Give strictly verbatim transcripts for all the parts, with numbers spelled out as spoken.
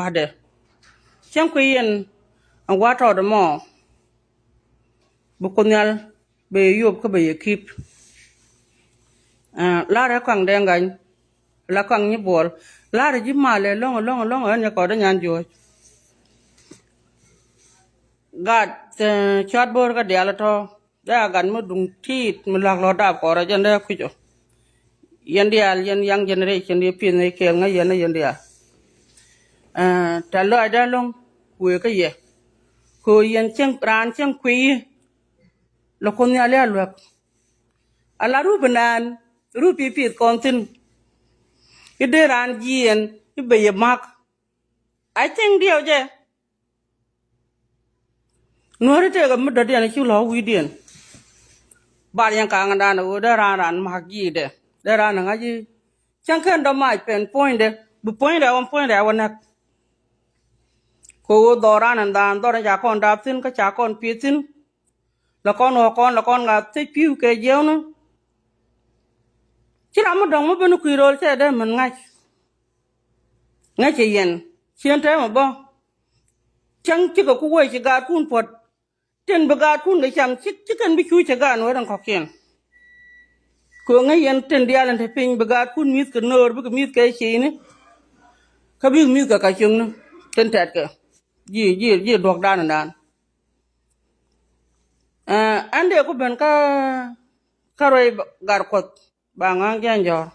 Wadɛ cäŋ kui̱ yɛn ɛn gua̱a̱r tɔɔdɛ mɔ. Bi Kuoth Nhial bɛ yɛ yop kä bɛ yɛ kip. La̱rä Kɔaŋ Dɛŋ Gany, la Kɔaŋ Nyi Buɔl, la̱rä ji̱ malɛ lɔ̱ŋ lɔ̱ŋ lɔ̱ŋ ɣän nyɛ kɔɔdä nyan juɔ̱ɔ̱c. Gat cuat bo̱o̱r kä diaal tɔ̱. Dee a gat mi duŋ ti̱i̱t mi la̱k lɔ dap kɔrɛ jɛn dee kui̱cɔ. Yɛn diaal yɛn young generation yɛ pi̱th ni kɛɛl ŋäc yɛn ni yɛn diaal. Tɛ lɔaacdä lo̱ŋ wëë kä yɛ. Kɛ ɣöö yɛn cieŋ raan cieŋ kui̱ lɛ Kuoth Nhial i̱ a luäk. Ala rup inaan rup i̱ pi̱th kɔn thi̱n. I̱ dee raan jiɛɛn i̱ ben yɛ ma̱k. A cieŋ diɛw jɛ. Nuääri tëëkɛ mi dɔ̱diɛn ci lɔ wi̱i̱diɛn. Bar yɛn ka̱a̱ŋdan ɣöö dee raan raan ma̱k ji̱i̱dɛ dee raan ŋa̱c i̱ cäŋ kɛn dɔ̱ mac pɛn puɔ̱nydɛ bi puɔ̱nydɛ wä puɔ̱nydɛ wä näk. Kɛ ɣöö dhɔran ɛn dhaan dhɔr in ca kɔn dap thi̱n kä ca kɔn pi̱i̱th thi̱n. La kɔn wä kɔn la kɔn ŋa̱th thiec pi̱w kɛ jiɛwni. Ci ram mi dɔ̱ŋ mi ben kui̱ ro̱l cɛ dee män ŋa̱c. Ŋäcɛ yɛn cien tɛmɛ bä. Cäŋ cikɛ ku wee ci gaatkun puɔ̱t. Tin bi gaatkun kɛ cam ci ci kɛn bi cuuc cɛ gaan wee tin kɔ̱kiɛn. Kɛ ŋäc yɛn tin diaal in te piny bi gaatkun mi̱th kɛ nöör bikɛ mi̱th kɛ ciini. Kä bikɛ mi̱th kɛ ka̱cöŋni tin tɛtkɛ. Ji̱ ji̱ ji̱ duɔ̱kdan dan. Ɛn dee ku ben kä kä ruɛy Gat Kuɔth. Ba ŋa̱ŋ jiɛn jɔ̱ɔ̱r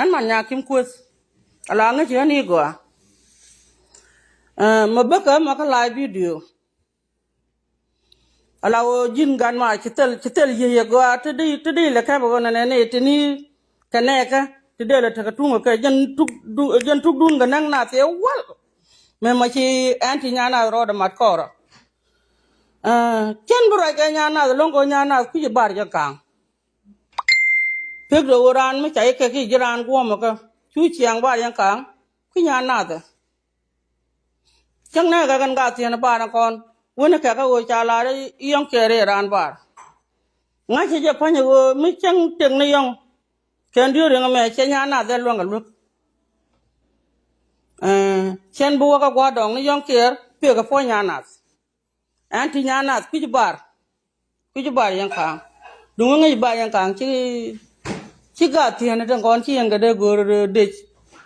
ɛn man nyakim kueth. Ala ŋäci ɣän i̱ gɔaa. Mɛ bäkä mɛ kä live video. Ala ɣöö ji̱n gat ma ci thil ci thil yiëë yɛ gɔaa ti di ti di lɛ kɛpɛ ɣöö nɛnɛ ni ti ni kɛ nɛɛkä ti dee lɛ tekɛ tuŋ kɛ jɛn tuk jɛn tukdun kɛ näk nath yɛ wal. Mɛ mɛ ci ɛn ti nyan nath rɔɔdɛ mat kɔɔrä. Cɛn bi ruac kɛ nyan nath lo̱ŋ kɛ ɣöö nyan nath kui̱c bar jɛ ka̱a̱ŋ. Pek dee ɣöö raan mi ca yɛ kɛ ki ji̱ raan guɔ̱mɛ kä cu ciaŋ bar yɛn ka̱a̱ŋ kui̱ nyan nathɛ. Cäŋ nɛ kɛ kɛn gathiɛn bar ni kɔn wen kɛ kä ɣöö ca lar yɔ̱ŋ kɛɛr i̱ raan bar. Ŋa̱cä jɛ pa̱nyɛ ɣöö mi cäŋ tek ni yɔ̱ŋ kɛn diööri ŋä mɛ cɛ nyan nath ɛ luäŋ kɛ luäk. Cɛn bi wä kä gua̱a̱r dɔ̱ŋ ni yɔ̱ŋ kɛɛr pekɛ puɔ̱ny nyan nath. Ɛn ti nyan nath kui̱c bar. Kui̱c bar yɛn ka̱a̱ŋ duŋ ŋäc bar yɛn ka̱a̱ŋ ci ci gathiɛn ti ŋɔn ci yɛn kɛ dee go̱o̱r dec.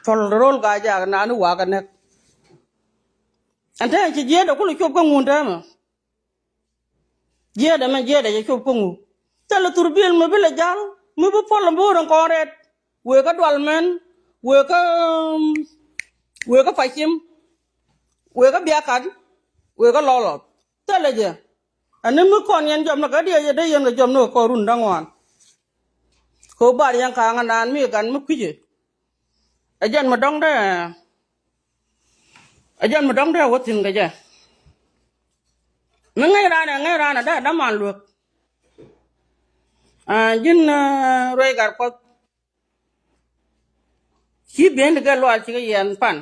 Thɔl ro̱l gaa jaak naan i̱ wakä näk. Ɛn te ci jiɛɛdɛ kulɛ cop kä ŋun täämɛ. Jiɛɛdɛ mɛ jiɛɛdɛ jɛ cop kä ŋu. Thilɛ thurbil mi bi lɛ ja̱l mi bi puɔl mi bi wä rin kɔn rɛt. Wëë kä dual mɛn wëë kä wëë kä pacim wëë kä biakat wëë kä lɔlɔth. Thilɛ jɛ. Ani mi kɔn yɛn jɔm ni kä diɛ jɛ dee yɛn kɛ jɔm ni kɛ kɔn run da̱ŋ wan. Kɛ bar yɛn ka̱a̱ŋ naan mi gan mi kui̱cɛ. Ɛ jɛn mi dɔ̱ŋ dee ɛ jɛn mi dɔ̱ŋ dee wä thi̱n kɛ jɛ. Mi ŋäc raan ɛ ŋäc raan ɛ dee däman luäk. Ji̱n ruɛy Gat Kuɔth. Ci bi̱i̱n ti kɛ lual cikɛ yɛn pan.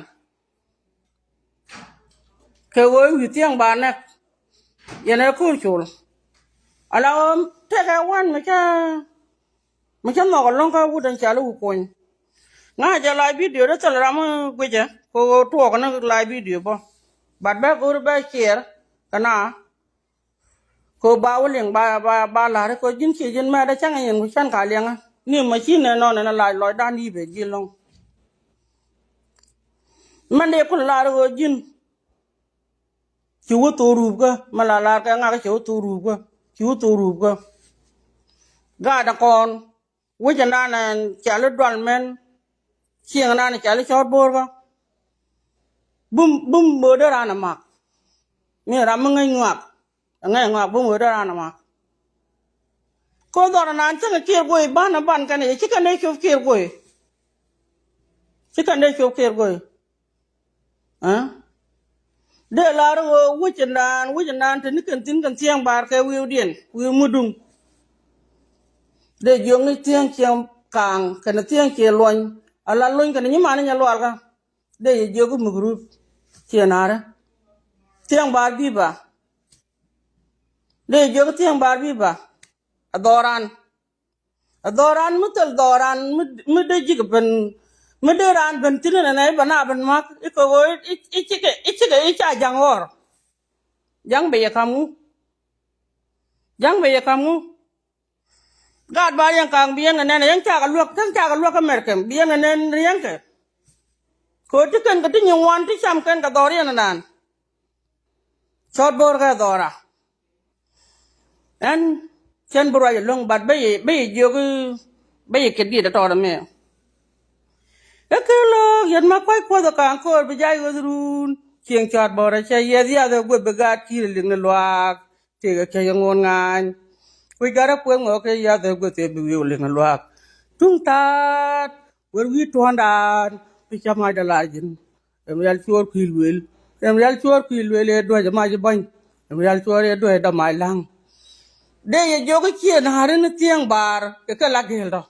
Kɛ ɣöö wi̱i̱ thiäŋ ba nɛk. Yɛn ɛ ko̱r col. Ala ɣöö tekɛ wan mi cä mi cä nhɔk ɛlɔ̱ŋ kä wut ɛn ca li wä kuɔny. Ŋa̱cä live video dee thil ram mi guicɛ kɛ ɣöö tuɔɔk ni live video bä. But bɛ go̱o̱ri bɛ share kɛ na. Kɛ ɣöö ba wä liŋ ba ba ba la̱r kɛ ɣöö ji̱n ciɛ ji̱n mɛt ɛ cäŋ ɛ nyin ku cän ka liɛŋä ni machine nɛ nɔn ɛn ɛ lac lɔcdan i̱ bɛ ji̱ lɔ̱ŋ. Mɛn dee kun la̱r ɣöö ji̱n ci wä thok ruupkä mɛ la la̱r kɛ ŋak ci wä thok ruupkä ci wä thok ruupkä. Gaat ɛ kɔn wec ɛn dan ɛn ca li dual mɛn. Cieŋ ɛn dan ca li cɔɔt bo̱o̱rkä. Bum bum böödä raan ɛ mak. Mi ram mi ŋäc ŋuak. Ŋäc ŋuak bum böödä raan ɛ mak. Ko̱ dhɔr ɛn dan cäŋ ɛ kiɛɛr guɔy ban ɛ ban kɛn ɛ ci kɛn dee cop kiɛɛr guɔy. Ci kɛn dee cop kiɛɛr guɔy. Dee lar ɣöö wec ɛn dan wec ɛn dan te ni kɛn thi̱n kɛn thiɛŋ bar kɛ wi̱i̱wdiɛn wi̱i̱ mi duŋ. Dee jiök ni thiäŋ ciɛŋ kaaŋ kɛnɛ thiäŋ ciɛ luɔny. Ala luɔny kɛnɛ nyi mani nyɛ lualkä. Dee yɛ jiök i̱ muk rup ciɛ na̱rä. Thiäŋ bar bi̱i̱ ba. Dee yɛ jiök i̱ thiäŋ bar bi̱i̱ ba. A dhɔran. A dhɔran mi thil dhɔran mi dee ji̱k ben. Mi dee raan ben thi̱n nɛnɛ i̱ bɛ na ben ma̱k i̱ kɛ ɣöö i̱, i̱, i̱ cikɛ, i̱ cikɛ, i̱ ca ja̱ŋ ɣɔr. Ja̱ŋ bɛ yɛ ka̱m ŋu? Ja̱ŋ bɛ yɛ ka̱m ŋu? Gaat ba riɛŋ ka̱a̱ŋ bi yɛn kɛ nɛn, yɛn cakɛ luäk, kɛn cakɛ luäk kä mɛrkɛm bi yɛn kɛ nɛn riɛŋkɛ. Kɛ ɣöö ti kɛn kɛ ti nyin ŋuan ti cam kɛn kɛ dhɔriɛn ɛnan. Cɔt bo̱o̱r kɛ dhɔra. Ɛn cɛn bi ruac ɛlɔ̱ŋ, but bä yɛ, bä yɛ jiök, bä yɛ kɛ diet ɛ tɔɔt ɛmɛ. Ɛ kɛ lo̱o̱k yɛt ma kua̱c kuɔth ɛ ka̱a̱ŋ ko̱o̱r bi jac ɣöth run. Cieŋ cɔt bo̱o̱r ɛ cɛ yɛth yath ɛ gueth bi gaat ki̱i̱r ɛ liŋ ni luaak. Tëëkɛ kɛc ɛ ŋo̱o̱n ŋa̱a̱ny. Kui̱ gat ɛ kuëŋ ɣɔ̱k kɛ yath ɛ gueth ɛ bi wi̱i̱ ɛ liŋ ni luaak. Tuŋ ta̱a̱t wër wi̱i̱ tuɔ̱ɔ̱ndan bi cä mac dɛ lar ji̱n. Ɛm rial cuɔɔr kui̱ lueel. Ɛm rial cuɔɔr kui̱ lueel ëë duäc ɛ mac bäny. Ɛm rial cuɔɔr ëë duäc dɔ mac la̱ŋ. Dee yɛ jiök i̱ ciɛ na̱a̱ri ni thiäŋ baar kɛ kɛ la gëël tɔ.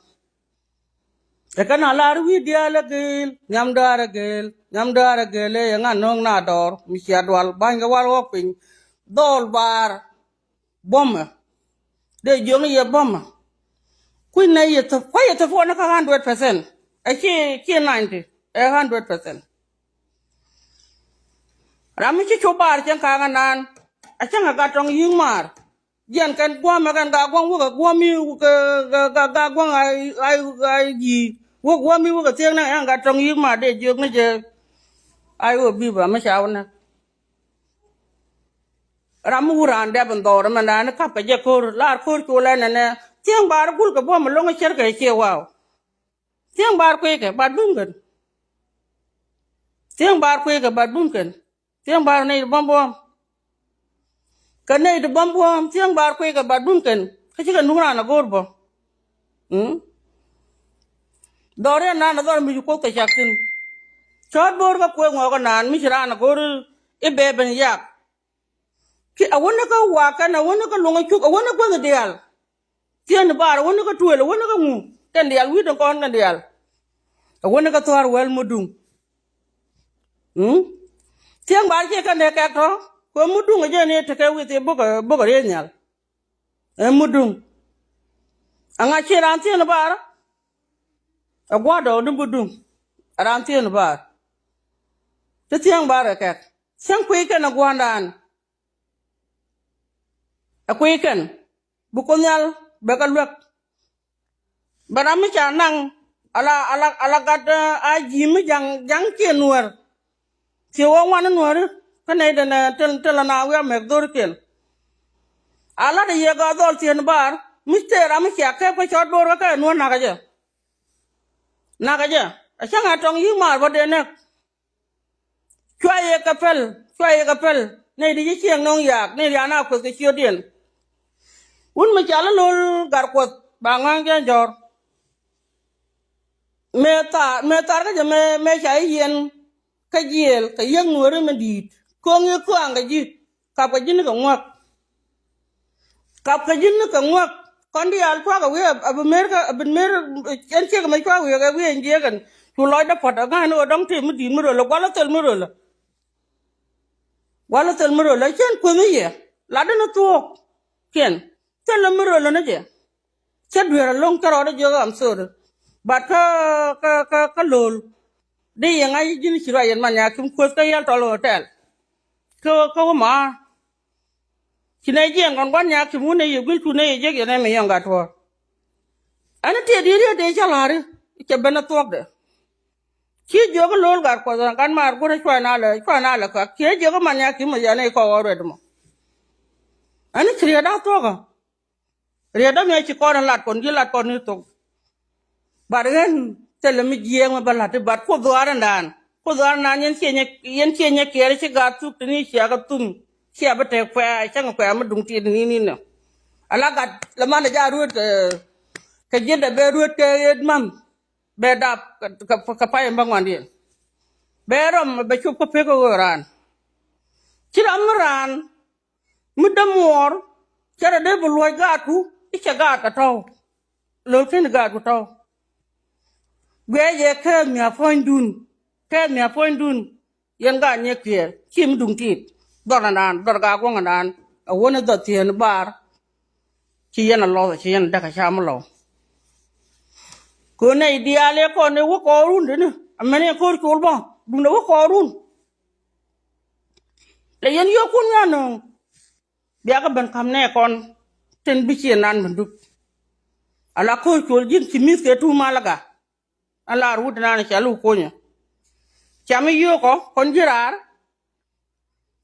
Ɛ kɛ na lar wi̱i̱ diaal ɛ gëël, nhiam däär ɛ gëël, nhiam däär ɛ gëël ëë yɛ ŋa̱n no̱o̱ŋ na dɔɔr mi cia dual ba̱ny kɛ wal ɣɔk piny. Dhɔl baar. Buɔ̱mɛ. Dee jiöŋ yɛ buɔ̱mɛ. Kui̱ nɛ yɛ thäp, kua̱ yɛ thäp puɔ̱n kä hundred percent. Ɛ ci, ci ninety, ɛ hundred percent. Ram mi ci cu baar cieŋ ka̱a̱ŋ anan. A cäŋ a gat tɔŋ yi̱i̱ŋ maar. Jiɛn kɛn guɔ̱mɛ kɛn ga guɔ̱ŋ wä kɛ guɔ̱mi wä kɛ ga, ga, ga guɔ̱ŋ ay, ay, ay ji̱. Wä guɔ̱mi wä kɛ thiek nɛ ɛn gat tɔŋ yi̱i̱ŋ maar dee jiök ni jɛ. Ay wä bi̱i̱ ba mi ca wä nɛ. Ram mi wut raan dɛp in dhɔr ɛmɛ naan ni kap kɛ jɛ ko̱r, lar ko̱r col ɛn ɛnɛ. Thieŋ bar gul kɛ buɔ̱m ɛlɔŋ ɛ cär kɛ ciɛ waw. Thieŋ bar kui̱ kɛ bat bum kɛn. Thieŋ bar kui̱ kɛ bat bum kɛn. Thieŋ bar nɛy ti bum buɔ̱m. Kɛ nɛy ti bum buɔ̱m thieŋ bar kui̱ kɛ bat bum kɛn. Kä cikɛ nuŋ raan ɛ go̱o̱r bä. Mm? Dhɔr yɛn naan ɛ dhɔr mi ci kuoth kɛ cak thi̱n. Cɔɔt bo̱o̱r kä kuëë ŋɔɔk ɛ naan mi ci raan ɛ go̱o̱r i̱ bɛ ben yak. Ki a wä ni kä wakɛn, a wä ni kä luŋ a cuk, a wä ni guänh diaal. Thieen bar a wä ni kä tuël, a wä ni kä ŋu kɛn diaal wi̱i̱ tin kɔn kɛn diaal. A wä ni kä thua̱r wɛl muduŋ. Mm? Thieen bar ciɛ kɛn dee kɛk tɔ kɛ muduŋ a jɛ ni tekɛ wi̱i̱ thie bok a, bok a riey nhial. Ɛ muduŋ. A ŋa̱c ciɛ raan thieen bar. A gua̱dɔ ni muduŋ. A raan thieen bar. Ti thieen bar kɛ kɛk. Cäŋ kui̱ kɛn a gua̱ndan. Ɛ kui̱ kɛn bi Kuoth Nhial bɛ kɛ luäk. Bɛ ram mi ca naŋ ala, ala, ala gat, eh, a ji̱ mi ja̱ŋ, ja̱ŋ kiɛ nuäär. Ci wä ŋuan nuääri kä nɛy den, eh, tel, tel na wi̱i̱ a mɛk dho̱rikiɛn. A lat a yiëë gat dhɔl thieen bar mi tëë ram mi cia kɛp kä cɔt bo̱o̱r kä kɛ nuäär nakä jɛ. Nakä jɛ a cäŋ a tɔŋ yi̱k maar bä dee nɛk. Cua yɛ kɛ pɛl, cua yɛ kɛ pɛl. Nɛy di ci cieŋ nɔŋ yaak, nɛy di ana kueth kɛ ciötdiɛn. Wun mi ca lä lo̱l gat kuɔth ba ŋɔ̱a̱ŋ jɛ jɔ̱ɔ̱r. Mëë thar, mëë thar kä jɛ mëë, mëë ca i̱ yiɛn kä jiɛɛl kɛ yiäk nuääri mi di̱i̱t. Ko̱ŋ i̱ kuaŋ kɛ ji̱, kap kɛ ji̱ ni kɛ ŋuäk. Kap kɛ ji̱n ni kɛ ŋuäk. Kɔn diaal kuak a wi̱i̱ a bi mer kä a bi mer. Ɛn ciek mɛ cua wi̱i̱ kɛ wi̱i̱ ɛn jiek ɛn cu lɔcdä puɔ̱t a ŋa̱n ni ɣöö dɔ̱ŋ tëë mi di̱i̱t mi röl ɛ gua̱l a thil mi röl ɛ. Gua̱l a thil mi röl ɛ cien kueth ni yɛ latdä ni thuɔ̱ɔ̱k. Kiɛn thil mi röl ɛ ni jɛ. Cä dueer a lo̱ŋ cä rɔɔdä jiök am thori. But kä kä kä kä lo̱l. Di yɛ ŋa̱c ji̱n ci ruac yɛn man ya kim kueth kä yɛl tɔl hotel. Kä kä wä ma. Ci nɛ jiɛn kɔn gua̱n nyak ci mun nɛ yɛ guil cu nɛ yɛ jek yɛ nɛ mi yɔ̱ŋ gat tuɔɔr. Ɛn tiɛ di̱i̱t riet dee cä la̱ri cɛ ben a thuɔ̱kdɛ. Ci jiök lo̱l gat kuɔth ɛn gat maar gua̱n cua na lɛ cua na lɛ kak kiɛ jiök man nyak ci mɛ yɛn i̱ kɔk ɣɔr ruɛt mɔ. Ɛn ci riet a thuɔ̱kä. Riet dämɛ ci kɔn in lat kɔn ji̱ lat kɔn ni thok. Bat ɣän thilɛ mi jiɛɛk mi bä la̱t i̱ bat kuoth dhuaar in daan. Kuoth dhuaar in daan yɛn ciɛ nyɛ, yɛn ciɛ nyɛ kiɛɛr ci gaat thuk ti ni ciakä thum. Ciɛ bi tɛk kuɛ̈ɛ̈ cäŋ kuɛ̈ɛ̈ mi duŋ tiit ni ni nɛ. Ala gat lɛ man dee ja ruet kɛ, kɛ ji̱n dee bɛ ruet kɛ ɣet ma̱m. Bɛ dap kɛ, kɛ, kɛ pay in bä ŋuandiɛn. Bɛ rɔm bɛ cop kä pek kä ɣöö raan. Ci ram mi raan. Mi dämuɔɔr cɛ rɔ dee bi luɔ̱c gaatku i̱ cɛ gaatkɛ tɔ̱w. Lo̱l ken gaatku tɔ̱w. Guiɛc yɛ kɛɛth mi a puɔ̱nydun. Kɛɛth mi a puɔ̱nydun. Yɛn gaat nyɛ kiɛɛr ci mi duŋ tiit. Dhɔr ɛndan dhɔr gaa guɔ̱ŋ ɛndan a wä ni dhɔr thieen bar. Ci yɛn a lɔth ci yɛn a däk a cam lɔw. Kön nɛy diaal yɛ kɔn ni wä kɔɔr rundɛ ni. Amäni ko̱r col bä duundɛ wä kɔɔrun. Lɛ yɛn yio̱o̱kun nyan nööŋ. Biakä ben ka̱m nɛ kɔn tin bi ciɛ nan ben dup. Ala ko̱r col ji̱n ci mi̱th kɛ tuum malaga. An lar wut nan ca lu konyä. Cam i̱ yio̱o̱kɔ kɔn ji̱ raar.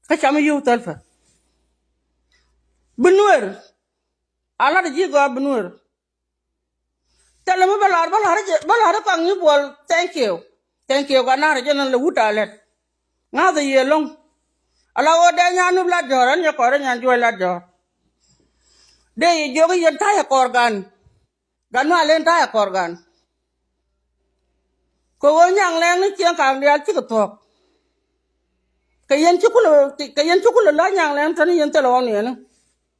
Kä cam i̱ yio̱o̱k thäl pä. Bi nuer. Alat ji̱ gɔaa bi nuer. Thilɛ mi bä la̱r bä la̱r bä la̱r kaŋ nyi buɔl. Thank you. Thank you ka nar jɛ nän lɛ wut a lɛt. Ŋa̱th a yiëë lo̱ŋ. Ala ɣöö dee nyan nup lat jɔ̱ɔ̱r ɛn yɛ kɔr ɛ nyan juɔc lat jɔ̱ɔ̱r. Dee yɛ jiök i̱ yɛn ta̱yɛ kɔr gan. Gan nual in ta̱yɛ kɔr gan. Kɛ ɣöö nyaŋ lɛŋ ni cieŋ ka̱a̱ŋ diaal cikɛ thuɔ̱k. Kɛ yɛn ci kulɛ kɛ yɛn ci kulɛ la nyaŋ lɛŋ tɔ̱ni yɛn thilɛ ɣɔn yɛn.